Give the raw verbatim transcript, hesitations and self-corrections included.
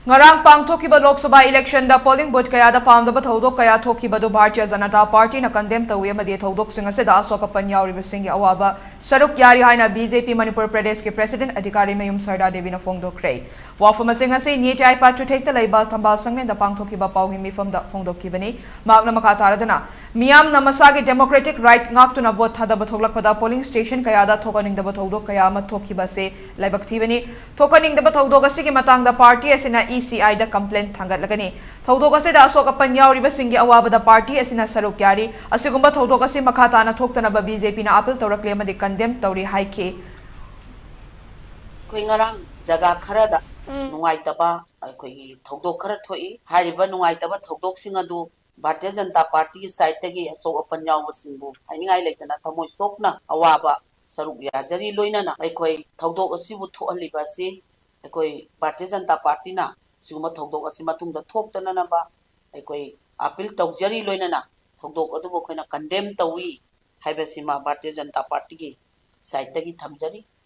ꯉꯔꯥꯡ ꯄꯥꯡꯊꯣꯛꯈꯤꯕ Lok Sabha ꯏꯂꯦꯛꯁꯟꯗ polling booth ꯀꯌꯥꯗ ꯄꯥꯝꯗꯕ ꯊꯧꯗꯣꯛ ꯀꯌꯥ ꯊꯣꯛꯈꯤꯕ ꯑꯗꯨ ꯚꯥꯔꯇꯤꯌ ꯖꯅꯇꯥ ꯄꯥꯔꯇꯤꯅ ꯀꯟꯗꯦꯝ ꯇꯧꯏ ꯑꯃꯗꯤ ꯊꯧꯗꯣꯛꯁꯤꯡ ꯑꯁꯤꯗ ꯑꯁꯣꯛ ꯑꯄꯟ ꯌꯥꯎꯔꯤꯕꯁꯤꯡꯒꯤ ꯑꯋꯥꯕ ꯁꯔꯨꯛ ꯌꯥꯔꯤ ꯍꯥꯏꯅ ꯕꯤ ꯖꯦ ꯄꯤ ꯃꯅꯤꯄꯨꯔ ꯄ꯭ꯔꯗꯦꯁꯀꯤ ꯄ꯭ꯔꯦꯁꯤꯗꯦꯟꯠ ꯑꯙꯤꯀꯥꯔꯤ ꯃꯌꯨꯝ ꯁꯔꯗꯥ ꯗꯦꯕꯤꯅ ꯐꯣꯡꯗꯣꯛꯈ꯭ꯔꯦ꯫ ꯋꯥꯐꯝ ꯑꯁꯤꯡ ꯑꯁꯤ ꯅꯤꯇꯤ ꯑꯥꯌꯣꯒ ꯊꯧꯕꯥꯜ ꯁꯪꯂꯦꯟꯗ ꯄꯥꯡꯊꯣꯛꯈꯤꯕ ꯄꯥꯎꯒꯤ ꯃꯤꯐꯝꯗ ꯐꯣꯡꯗꯣꯛꯈꯤꯕꯅꯤ꯫ ꯃꯍꯥꯛꯅ ꯃꯈꯥ ꯇꯥꯔꯗꯨꯅ, ꯃꯤꯌꯥꯝꯅ ꯃꯁꯥꯒꯤ ꯗꯦꯃꯣꯀ꯭ꯔꯦꯇꯤꯛ ꯔꯥꯏꯠ ꯉꯥꯛꯇꯨꯅ ꯚꯣꯠ ꯊꯥꯗꯕ ꯊꯣꯛꯂꯛꯄꯗ ꯄꯣꯂꯤꯡ ꯁ꯭ꯇꯦꯁꯟ ꯀꯌꯥꯗ ꯊꯣꯛꯍꯟꯅꯤꯡꯗꯕ ꯊꯧꯗꯣꯛ ꯀꯌꯥ ꯑꯃ ꯊꯣꯛꯈꯤꯕ ꯑꯁꯤ ꯂꯥꯏꯕꯛ ꯊꯤꯕꯅꯤ꯫ ꯊꯣꯛꯍꯟꯅꯤꯡꯗꯕ ꯊꯧꯗꯣꯛ ꯑꯁꯤꯒꯤ ꯃꯇꯥꯡꯗ ꯄꯥꯔꯇꯤ ꯑꯁꯤꯅ ꯏ ꯁꯤ ꯑꯥꯏꯗ ꯀꯝꯄ꯭ꯂꯦꯟ ꯊꯥꯡꯒꯠꯂꯒꯅꯤ꯫ ꯊꯧꯗꯣꯛ ꯑꯁꯤꯗ ꯑꯁꯣꯛ ꯑꯄꯟ ꯌꯥꯎꯔꯤꯕꯁꯤꯡꯒꯤ ꯑꯋꯥꯕꯗ ꯄꯥꯔꯇꯤ ꯑꯁꯤꯅ ꯁꯔꯨꯛ ꯌꯥꯔꯤ꯫ ꯑꯁꯤꯒꯨꯝꯕ ꯊꯧꯗꯣꯛ ꯑꯁꯤ ꯃꯈꯥ ꯇꯥꯅ ꯊꯣꯛꯇꯅꯕ ꯕꯤ ꯖꯦ ꯄꯤꯅ ꯑꯥꯄꯤꯜ ꯇꯧꯔꯛꯂꯤ ꯑꯃꯗꯤ ꯀꯟꯗꯦꯝ ꯇꯧꯔꯤ ꯍꯥꯏꯈꯤ꯫ ꯑꯩꯈꯣꯏ ꯉꯔꯥꯡ ꯖꯒꯥ ꯈꯔꯗ ꯎꯝ꯫ ꯅꯨꯡꯉꯥꯏꯇꯕ ꯑꯩꯈꯣꯏꯒꯤ ꯊꯧꯗꯣꯛ ꯈꯔ ꯊꯣꯛꯏ꯫ ꯍꯥꯏꯔꯤꯕ ꯅꯨꯡꯉꯥꯏꯇꯕ ꯊꯧꯗꯣꯛꯁꯤꯡ ꯑꯗꯨ ꯚꯥꯔꯇꯤꯌ ꯖꯅꯇꯥ ꯄꯥꯔꯇꯤꯒꯤ ꯁꯥꯏꯠꯇꯒꯤ ꯑꯁꯣꯛ ꯑꯄꯟ ꯌꯥꯎꯕꯁꯤꯡꯕꯨ ꯍꯥꯏꯅꯤꯡꯉꯥꯏ ꯂꯩꯇꯅ ꯊꯃꯣꯏ ꯁꯣꯛꯅ ꯑꯋꯥꯕ ꯁꯔꯨꯛ ꯌꯥꯖꯔꯤ꯫ ꯂꯣꯏꯅꯅ ꯑꯩꯈꯣꯏ ꯊꯧꯗꯣꯛ ꯑꯁꯤꯕꯨ ꯊꯣꯛꯍꯜꯂꯤꯕ ꯑꯁꯤ ꯑꯩꯈꯣꯏ ꯚꯥꯔꯇꯤꯌ ꯖꯅꯇꯥ ꯄꯥꯔꯇꯤꯅ ꯁꯤꯒꯨꯝꯕ ꯊꯧꯗꯣꯛ ꯑꯁꯤ ꯃꯇꯨꯡꯗ ꯊꯣꯛꯇꯅꯅꯕ ꯑꯩꯈꯣꯏ ꯑꯥꯄꯤꯜ ꯇꯧꯖꯔꯤ꯫ ꯂꯣꯏꯅꯅ ꯊꯧꯗꯣꯛ ꯑꯗꯨꯕꯨ ꯑꯩꯈꯣꯏꯅ ꯀꯟꯗꯦꯝ ꯇꯧꯏ ꯍꯥꯏꯕꯁꯤꯃ ꯚꯥꯔꯇꯤꯌ ꯖꯅꯇꯥ ꯄꯥꯔꯇꯤꯒꯤ ꯁꯥꯏꯠꯇꯒꯤ ꯊꯝꯖꯔꯤ꯫